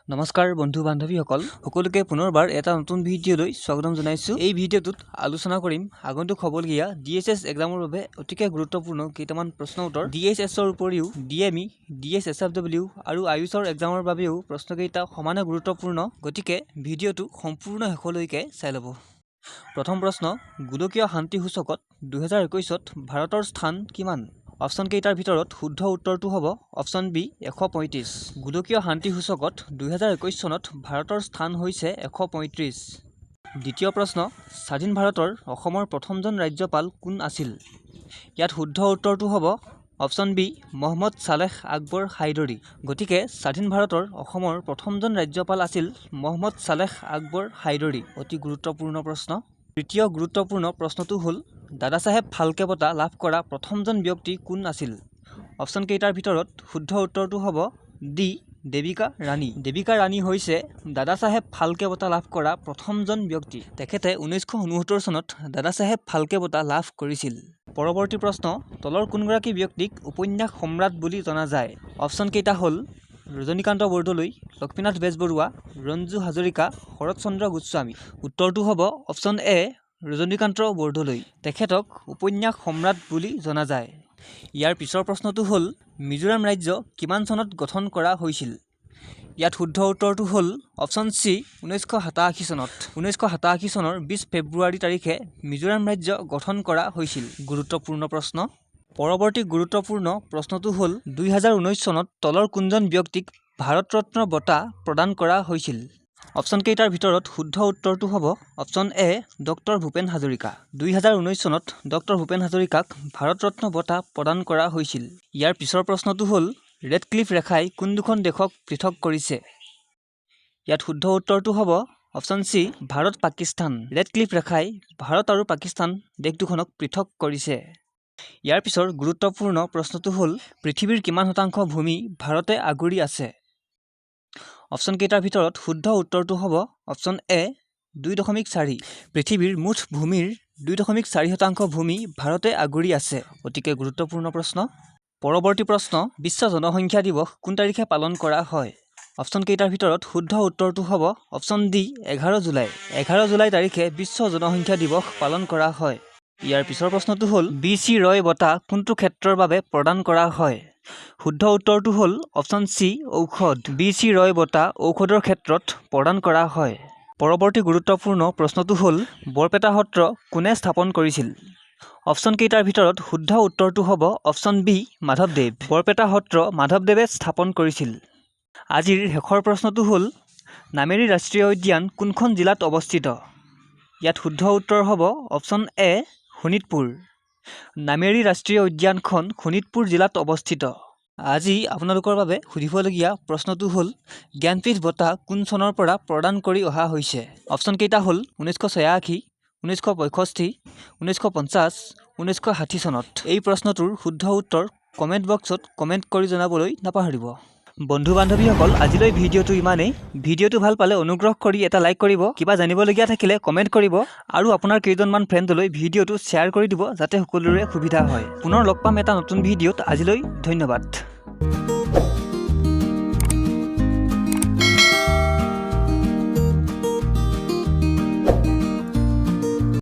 নমস্কাৰ বন্ধু বান্ধৱীসকল, সকলোকে পুনৰবাৰ এটা নতুন ভিডিঅ'লৈ স্বাগতম জনাইছোঁ। এই ভিডিঅ'টোত আলোচনা কৰিম আগন্তুক হ'বলগীয়া ডিএইচএছ এক্সামৰ বাবে অতিকে গুৰুত্বপূৰ্ণ কেইটামান প্ৰশ্ন উত্তৰ। ডিএইচএছৰ উপৰিও ডিএমই, ডিএইচএছএফডব্লিউ আৰু আয়ুষৰ এক্সামৰ বাবেও প্ৰশ্নকেইটা সমানে গুৰুত্বপূৰ্ণ। গতিকে ভিডিঅ'টো সম্পূৰ্ণ শেষলৈকে চাই ল'ব। প্ৰথম প্ৰশ্ন, গোলকীয় শান্তি সূচকত 2021ত ভাৰতৰ স্থান কিমান? অপশ্যনকেইটাৰ ভিতৰত শুদ্ধ উত্তৰটো হ'ব অপশ্যন বি, 135। গোলকীয় শান্তি সূচকত 2021 চনত ভাৰতৰ স্থান হৈছে 135। দ্বিতীয় প্ৰশ্ন, স্বাধীন ভাৰতৰ অসমৰ প্ৰথমজন ৰাজ্যপাল কোন আছিল? ইয়াত শুদ্ধ উত্তৰটো হ'ব অপশ্যন বি, মহম্মদ ছালেহ আকবৰ হাইদৰী। গতিকে স্বাধীন ভাৰতৰ অসমৰ প্ৰথমজন ৰাজ্যপাল আছিল মহম্মদ ছালেহ আকবৰ হাইদৰী। অতি গুৰুত্বপূৰ্ণ প্ৰশ্ন। তৃতীয় গুৰুত্বপূৰ্ণ প্ৰশ্নটো হ'ল, দাদাচাহেব ফাল্কে বঁটা লাভ কৰা প্ৰথমজন ব্যক্তি কোন আছিল? অপশ্যনকেইটাৰ ভিতৰত শুদ্ধ উত্তৰটো হ'ব ডি, দেৱিকা ৰাণী। দেৱিকা ৰাণী হৈছে দাদাচাহেব ফাল্কে বঁটা লাভ কৰা প্ৰথমজন ব্যক্তি। তেখেতে 1969 চনত দাদাচাহেব ফাল্কে বঁটা লাভ কৰিছিল। পৰৱৰ্তী প্ৰশ্ন, তলৰ কোনগৰাকী ব্যক্তিক উপন্যাস সম্ৰাট বুলি জনা যায়? অপশ্যনকেইটা হ'ল ৰজনীকান্ত বৰদলৈ, লক্ষ্মীনাথ বেজবৰুৱা, ৰঞ্জু হাজৰিকা, শৰৎচন্দ্ৰ গোস্বামী। উত্তৰটো হ'ব অপশ্যন এ, ৰজনীকান্ত বৰদলৈ। তেখেতক উপন্যাস সম্ৰাট বুলি জনা যায়। ইয়াৰ পিছৰ প্ৰশ্নটো হ'ল, মিজোৰাম ৰাজ্য কিমান চনত গঠন কৰা হৈছিল? ইয়াত শুদ্ধ উত্তৰটো হ'ল অপশ্যন চি, 1987 চনত। 1987 চনৰ 20 ফেব্ৰুৱাৰী তাৰিখে মিজোৰাম ৰাজ্য গঠন কৰা হৈছিল। গুৰুত্বপূৰ্ণ প্ৰশ্ন। পৰৱৰ্তী গুৰুত্বপূৰ্ণ প্ৰশ্নটো হ'ল, 2019 চনত তলৰ কোনজন ব্যক্তিক ভাৰতৰত্ন বঁটা প্ৰদান কৰা হৈছিল? অপশ্যনকেইটাৰ ভিতৰত শুদ্ধ উত্তৰটো হ'ব option A, doctor Bhupen Hazarika. 2019 চনত ডক্টৰ ভূপেন হাজৰিকাক ভাৰতৰত্ন বঁটা প্ৰদান কৰা হৈছিল। ইয়াৰ পিছৰ প্ৰশ্নটো হ'ল, ৰেডক্লিফ ৰেখাই কোন দুখন দেশক পৃথক কৰিছে? ইয়াত শুদ্ধ উত্তৰটো হ'ব option C, Bharat Pakistan. Radcliffe ৰেখাই ভাৰত আৰু পাকিস্তান দেশ দুখনক পৃথক কৰিছে। ইয়াৰ পিছৰ গুৰুত্বপূৰ্ণ প্ৰশ্নটো হ'ল, পৃথিৱীৰ কিমান শতাংশ ভূমি ভাৰতে আগুৰি আছে? অপশ্যনকেইটাৰ ভিতৰত শুদ্ধ উত্তৰটো হ'ব অপশ্যন এ, 2.4। পৃথিৱীৰ মুঠ ভূমিৰ 2.4% ভূমি ভাৰতে আগুৰি আছে। অতিকে গুৰুত্বপূৰ্ণ প্ৰশ্ন। পৰৱৰ্তী প্ৰশ্ন, বিশ্ব জনসংখ্যা দিৱস কোন তাৰিখে পালন কৰা হয়? অপশ্যনকেইটাৰ ভিতৰত শুদ্ধ উত্তৰটো হ'ব অপশ্যন ডি, 11 জুলাই। 11 জুলাই তাৰিখে বিশ্ব জনসংখ্যা দিৱস পালন কৰা হয়। ইয়াৰ পিছৰ প্ৰশ্নটো হ'ল, বি চি ৰয় বঁটা কোনটো ক্ষেত্ৰৰ বাবে প্ৰদান কৰা হয়? শুদ্ধ উত্তৰটো হ'ল অপশ্যন চি, ঔষধ। বি চি ৰয় বঁটা ঔষধৰ ক্ষেত্ৰত প্ৰদান কৰা হয়। পৰৱৰ্তী গুৰুত্বপূৰ্ণ প্ৰশ্নটো হ'ল, বৰপেটা সত্ৰ কোনে স্থাপন কৰিছিল? অপশ্যনকেইটাৰ ভিতৰত শুদ্ধ উত্তৰটো হ'ব অপশ্যন বি, মাধৱদেৱ। বৰপেটা সত্ৰ মাধৱদেৱে স্থাপন কৰিছিল। আজিৰ শেষৰ প্ৰশ্নটো হ'ল, নামেৰী ৰাষ্ট্ৰীয় উদ্যান কোনখন জিলাত অৱস্থিত? ইয়াত শুদ্ধ উত্তৰ হ'ব অপশ্যন এ, শোণিতপুৰ। নামেৰী ৰাষ্ট্ৰীয় উদ্যানখন শোণিতপুৰ জিলাত অৱস্থিত। আজি আপোনালোকৰ বাবে সুধিবলগীয়া প্ৰশ্নটো হ'ল, জ্ঞানপীঠ বঁটা কোন চনৰ পৰা প্ৰদান কৰি অহা হৈছে? অপশ্যনকেইটা হ'ল 1986, 1965, 1950, 1960 চনত। এই প্ৰশ্নটোৰ শুদ্ধ উত্তৰ কমেণ্ট বক্সত কমেণ্ট কৰি জনাবলৈ নাপাহৰিব। বন্ধু বান্ধৱীসকল, আজিলৈ ভিডিঅ'টো ইমানেই। ভিডিঅ'টো ভাল পালে অনুগ্ৰহ কৰি এটা লাইক কৰিব, কিবা জানিবলগীয়া থাকিলে কমেণ্ট কৰিব আৰু আপোনাৰ কেইজনমান ফ্ৰেণ্ডলৈ ভিডিঅ'টো শ্বেয়াৰ কৰি দিব, যাতে সকলোৰে সুবিধা হয়। পুনৰ লগ পাম এটা নতুন ভিডিঅ'ত। আজিলৈ ধন্যবাদ।